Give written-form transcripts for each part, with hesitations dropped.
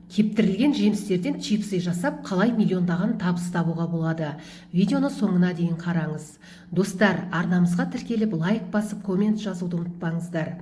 Кептірілген жемістерден чипсы жасап, қалай миллиондаған табыс табуға болады? Видеоны соңына дейін қараңыз. Достар, арнамызға тіркеліп, лайк басып, коммент жазуды ұмытпаңыздар.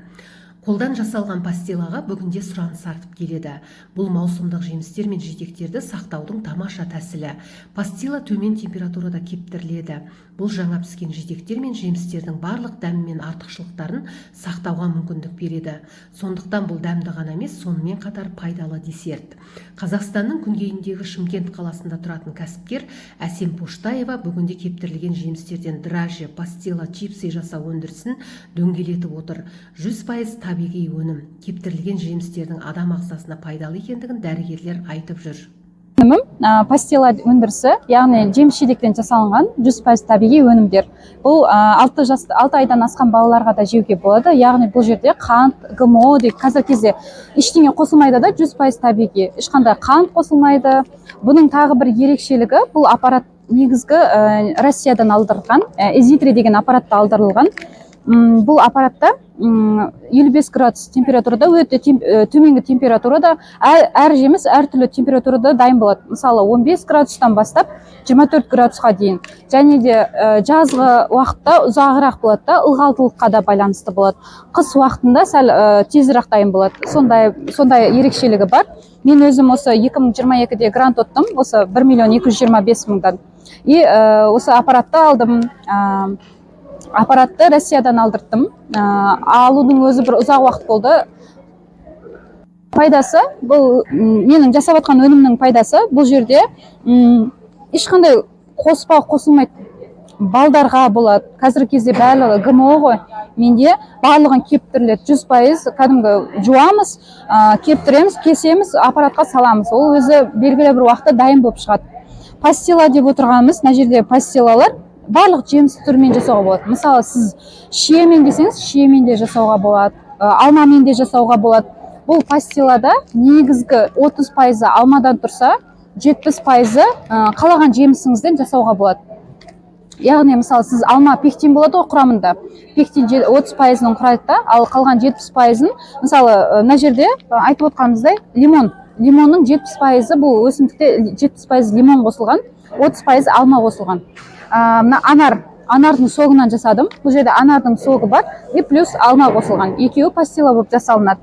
Қолдан жасалған пастилаға бүгінде сұраныс артып келеді. Бұл маусымдық жемістер мен жидектерді сақтаудың тамаша тәсілі. Пастила төмен температурада кептіріледі. Бұл жаңа піскен жидектер мен жемістердің барлық дәмі мен артықшылықтарын сақтауға мүмкіндік береді. Сондықтан бұл дәмді ғана емес, сонымен қатар пайдалы десерт. Қазақстанның күнгейіндегі Шымкент қаласында тұратын кәсіпкер Әсем Поштаева бүгінде кептірілген жемістерден драже, пастила, чипсы жасау өндірісін дөңгелетіп отыр. 100% табиғи өнім. Кептірілген жемістердің адам ағзасына пайдалы екендігін дәрігерлер айтып жүр. Өнімім пастила өндірісі, яғни жеміс жидектен жасалынған 100% табиғи өнімдер. Бұл 6 жас, 6 айдан асқан балаларға да жеуге болады. Яғни бұл жерде қант, ГМО деп қазіргі кезде ештеңе қосылмайды да, 100% табиғи, ешқандай қант қосылмайды. Бұның тағы бір ерекшелігі, бұл аппарат негізгі Россиядан алдырылған, Эзитри деген аппаратта алдырылған. Бұл аппаратта 55 градус температурада, өте төменгі температурада әр жеміс әртүрлі температурада дайын болады. Мысалы, 15 градустан бастап 24 градусқа дейін. Және де жазғы уақытта ұзағырақ болады да, ылғалдылыққа да байланысты болады. Қыс уақытында сәл тезірек дайын болады. Сондай ерекшелігі бар. Мен өзім осы 2022-де грант ұттым, осы 1 миллион 225 мыңдан, и осы аппаратты алдым. Аппаратты Россиядан алдырттым. Алудың өзі бір ұзақ уақыт болды. Пайдасы, бұл менің жасап жатқан өнімнің пайдасы, бұл жерде ешқандай қоспа қосылмайды, балдарға болады. Қазіргі кезде барлығы ГМО ғой. Менде барлығын кептіріледі, 100%, кәдімгі жуамыз, кептіреміз, кесеміз, аппаратқа саламыз, ол өзі белгілі бір уақытта дайын болып шығады. Пастила деп отырғанымыз, мына жерде пастилалар барлық жеміс түрімен жасауға болады. Мысалы, сіз шиемен десеңіз, шиемен де жасауға болады, алмамен де жасауға болады. Бұл пастилада негізгі 30%-ы алмадан тұрса, 70%-ы қалаған жемісіңізден жасауға болады. Яғни, мысалы, сіз алма, пектин болады ғой құрамында, пектин 30%-ын құрайды да, ал қалған 70%-ын, мысалы, мына жерде айтып отқанымыздай, лимон, лимонның 70%-ы, бұл өсімдікте 70% лимон қосылған, 30% алма қосылған. Мына анар, анардың согынан жасадым. Бұл жерде анардың согы бар и плюс алма қосылған, екеуі пастила болып жасалынады.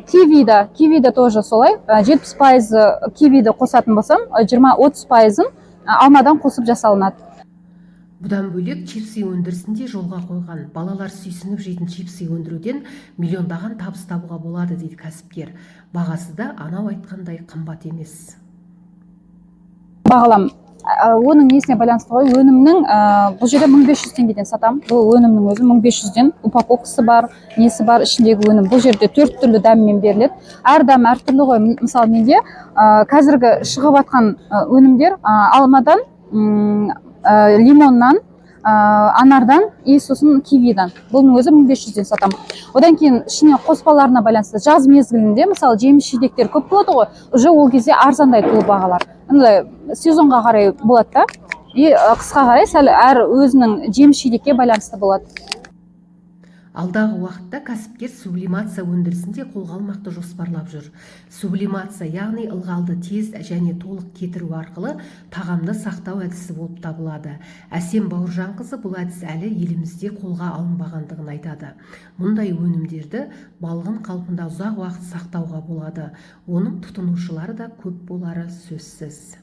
Киви да, киви да тоже солай, 70%-ы кивиді қосатын болсам, 20-30%-ын алмадан қосып жасалынады. Бұдан бөлек, чипсы өндірісін де жолға қойған. Балалар сүйсініп жейтін чипсы өндіруден миллиондаған табыс табуға болады дейді кәсіпкер. Бағасы да анау айтқандай қымбат емес. Бағалам оның несіне байланысты ғой, өнімнің. Бұл жерде 1500 теңгеден сатамын. Бұл өнімнің өзі 1500-ден, упаковкасы бар, несі бар, ішіндегі өнім. Бұл жерде төрт түрлі дәммен беріледі, әр дәм әртүрлі ғой. Мысалы, менде қазіргі шығып жатқан өнімдер алмадан, лимоннан, анардан и сосын кивидан. Бұның өзі 1500-ден сатамын. Одан кейін ішіне қоспаларына байланысты, жаз мезгілінде, мысалы, жеміс жидектер көп болады ғой, уже ол кезде арзандайды бұл бағалар. Андай сезонға қарай болады да, и қысқа қарай сәл, әр өзінің жеміс жидекке байланысты болады. Алдағы уақытта кәсіпкер сублимация өндірісін де қолға алмақты жоспарлап жүр. Сублимация, яғни ылғалды тез және толық кетіру арқылы тағамды сақтау әдісі болып табылады. Әсем Бауыржанқызы бұл әдіс әлі елімізде қолға алынбағандығын айтады. Мұндай өнімдерді балғын қалпында ұзақ уақыт сақтауға болады. Оның тұтынушылары да көп болары сөзсіз.